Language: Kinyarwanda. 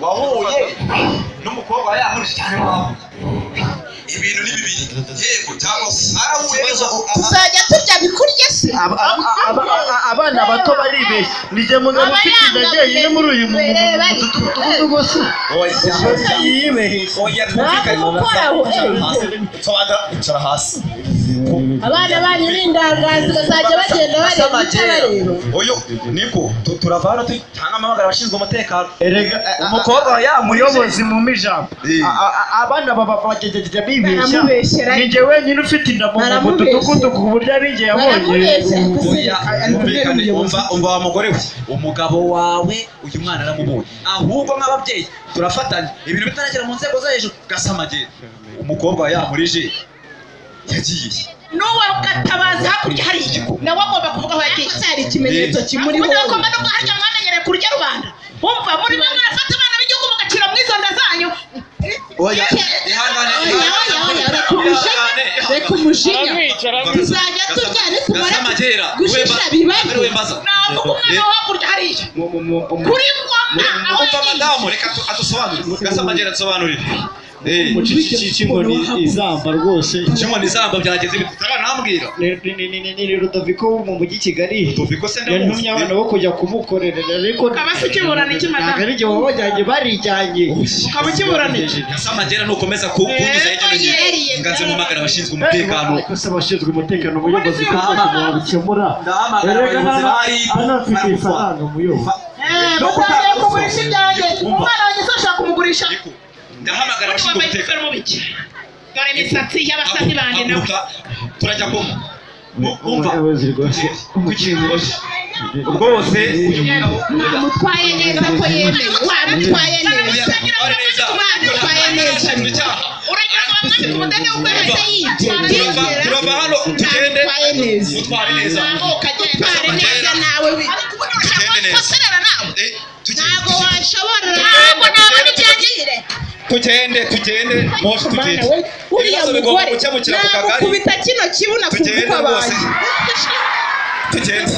Wahuye n'umukobwa yamurije cyane wahuye. Ibintu ni bibiri. Yego cyangwa mwarahuye tuzajya turya bikurye se. Abana bato baribeshya. Nije mugabo ufite inda njyenyine muri uyu mudugudu gusa. Oya oya twumvikane. Icara hasi. Abana banyu ni indangazi bazajya bagenda bareba icyo bareba. Oyo niko turava hano cyangwa amamagara abashinzwe umutekano. Erega umukobwa yamurije umuyobozi mu ijambo. Abana baba bagegegege bibeshya. Ninjye wenyine ufite inda mu mudugudu ku buryo ari njye yabonye. Umva wa mugore we, umugabo wawe uyu mwana aramubonye. Ahubwo nk'ababyeyi turafatanya ibintu bitaragera mu nzego zo hejuru. Gasamagera umukobwa yamurije yagiye. N'uwo Gatabazi hakurya hari nawe agomba kuvuga aho yagiye. Hari ikimenyetso kimuriho. Mugomba no harya mwamenyereye kurya rubanda. Umva muri mwe murafata abana b'igihugu mugacira mu izo nda zanyu. Oya ihangane reka umujinya. Tuzajya turya nitumara gushisha bibaye. Navuga umwana wo hakurya hariya kuri ngoma aho yagiye. Madamu reka adusobanurire. Gasamagera adusobanurire. Inkoni izamba rwose. Inkoni izamba byageze bitaranambwira. Ni Rudoviko wo mu mujyi Kigali. Rudoviko se ndamuzi. Yantumye abana bo kujya kumukorera ariko ukaba se ukiburana iki madamu? Ntabwo ari jye wabajyanye barijyanye. Ukaba ukiburana iki? Gasamagera nukomeza kunyuza hirya no hino. Nganze mpamagara abashinzwe umutekano. Ariko se abashinzwe umutekano umuyobozi ko wabikemura. Ndahamagara abayobozi ba RIB. Hano mfite ifaranga umuyobozi. Mutangiye kugurisha ibyanjye. Umwana wanjye se ashaka kumugurisha. Ndahamagara abashinzwe umutekano. Dore imisatsi y'abasazi banjye nawe. Turajya kuma. Umva. Rwose uyu mugabo wamutwaye neza ko yemeye. Wamutwaye neza. Wamutwaye neza. Uragira ngo bamwambike umudari w'uko yibye. Turava hano tugende. Mutware neza. Utware neza nawe. Tugende neza. Ntabwo washobora. Ntabwo nabona ibyanjye. Tugende tugende moshe tugende. Uriya mugore namukubita kino kibuno kumva uko abaye. Tugende.